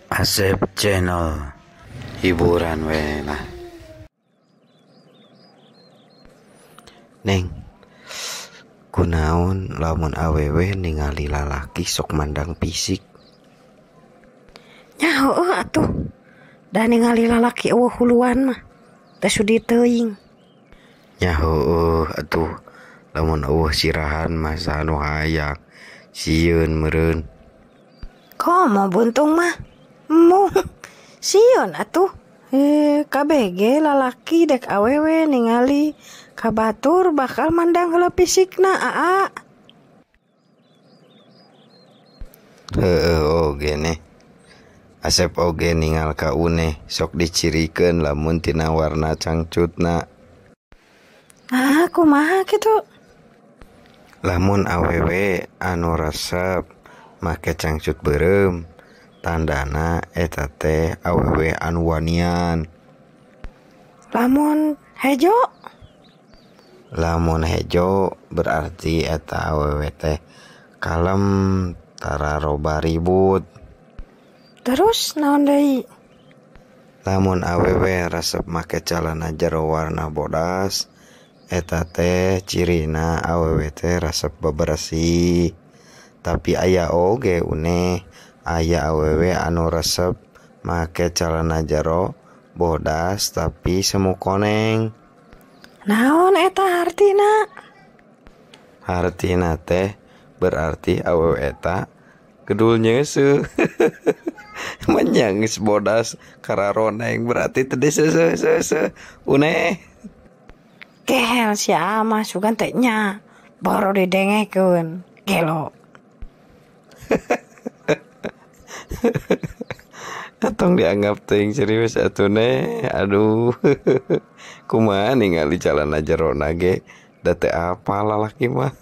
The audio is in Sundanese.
Asep Channel, hiburan we lah. Neng, kunaon lamun awewe ningali lalaki sok mandang fisik? Nya heueuh atuh. Da ningali lalaki eueuh huluan mah teh sudi teuing. Nya heueuh atuh, lamun eueuh sirahan mah saha nu hayang, sieun meureun. Komo buntung mah? Embung, sieun atuh. KBG lalaki dek awewe ningali ka batur bakal mandang heula fisikna aa. Heueuh oge neh. Asep oge ningal ka uneh sok dicirikeun lamun tina warna cangcutna. Ah, kumaha kitu? Lamun awewe anu resep make cangcut beureum, tandana eta teh awewe anu wanian. Lamun hejo? Lamun hejo berarti eta awewe teh kalem, tara loba ribut. Terus naon deui? Lamun awewe resep make calana jero warna bodas, eta teh cirina awewe teh resep bebersih. Tapi aya oge uneh, aya awewe anu resep make calana jero bodas tapi semu koneng. Naon eta hartina? Hartina teh berarti awewe eta gedul nyeuseuh. Manya geus bodas kararoneng berarti teu diseuseus-seuseuh uneh. Gehel sia mah sugan teh nya boro didengekeun gelo. Atong dianggap teuing serius atuh neh. Aduh. Kumaha ningali calana jerona ge da teu apal lalaki mah.